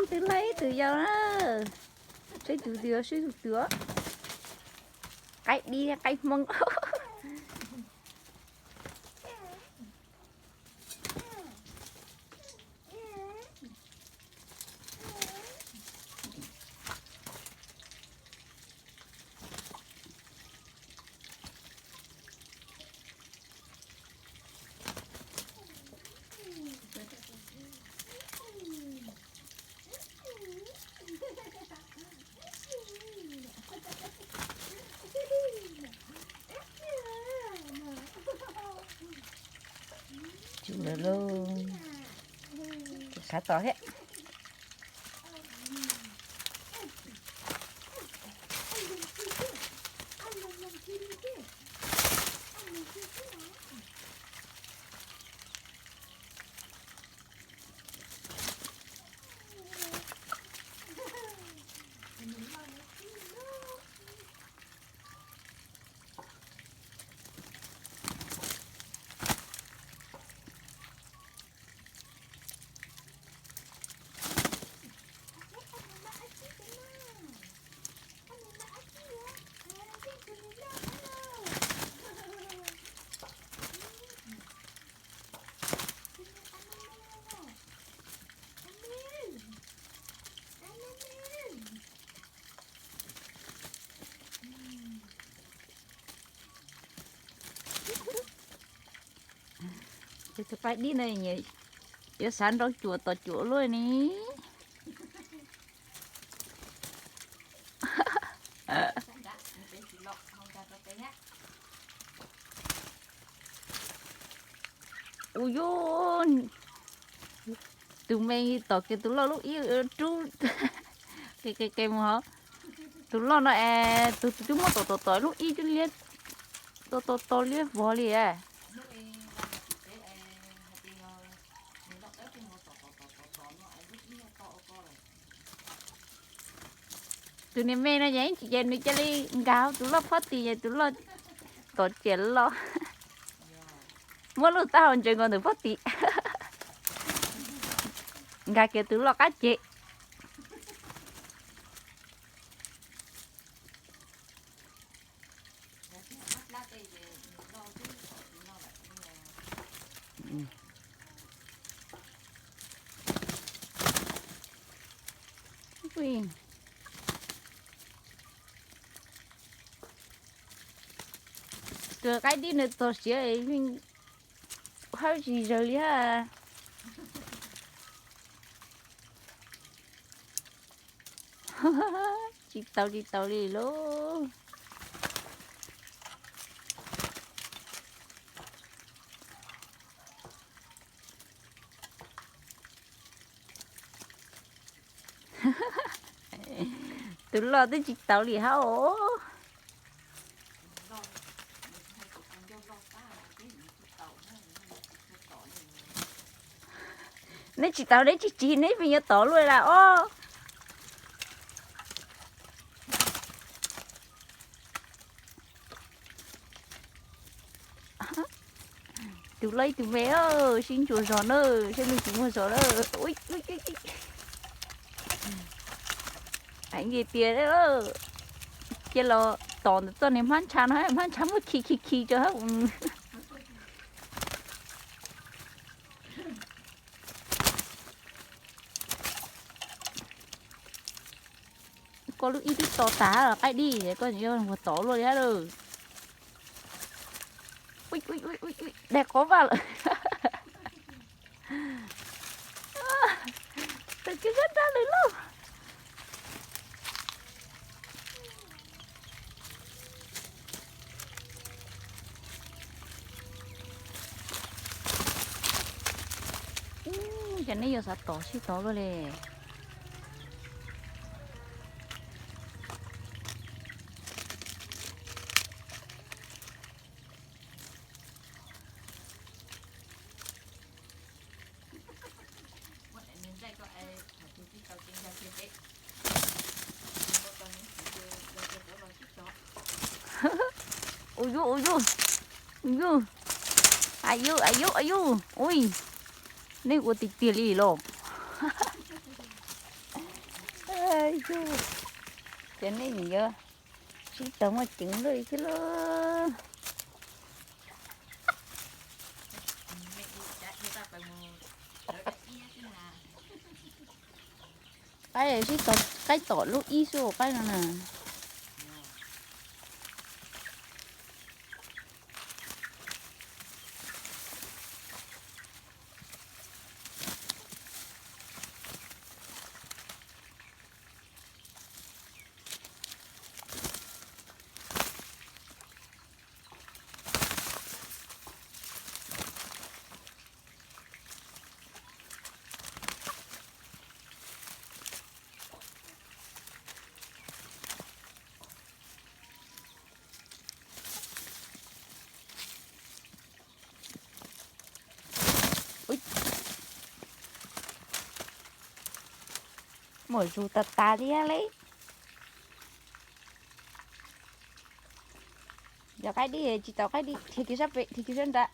Twb laij ib tug yau na. Seb tus twg, seb tus twg. Qaib dib qaib hmoob. Tsum lawm lauj. Khav tod thiab. Tus qaib dib no yuav xav nrau cuam tom cuam luaj ne. Ua yuj, tus me tom kiag tus loj lub ib rub qis qis qis mus hov. Tus loj no es tus twb muab tom tom tom lub ib cub liab, tom tom tom liab vog li. Tus niag me no ces tsis ces nws cia li nkag hauv tus loj pob tim, ces tus loj tom ciam los. Muab lub taub hau ntsia nkaus ntawm pob tim, nkag kiag tus loj qab ceg. Tus qaib dib nws txog siav, hawb tsis zawg li hab. Tsis tau tsis tau li lauj. Tus loj twb tsis tau li hab os. Neb tsis tau neb tsis tsim neb pheej yuav tom luaj las os. Tus loj ib tug me, sib ntsuas zog na, sib ntsuas zog na. Heev tiag tiag, cia los tom ntawm txoj niag hmab ntsha no, hmab ntsha muab khi khi khi rau hab. Koj lub ib twb to tag qaib dib, koj yuav mus tom luaj li hab lauj. Dag qov vaj lawm. Tawm kiag sab nrag lawm lauj. Ub, cas neb yuav xav tom sib tod luaj li. Ua yus, ua yus, ua yus. Ayub, ayub, ayub. Ui, nej ua tiag tiag li los. Yog, ces nej nim yuav sib tog muaj ceev luaj li thiab lauj. Qaib sib tog, qaib tom lub ib xwb qaib no na. Muaj zus tas tas li li. Yog qaib dib tsis tau qaib dib, dhia kiag sab pem, dhia kiag sab nrad.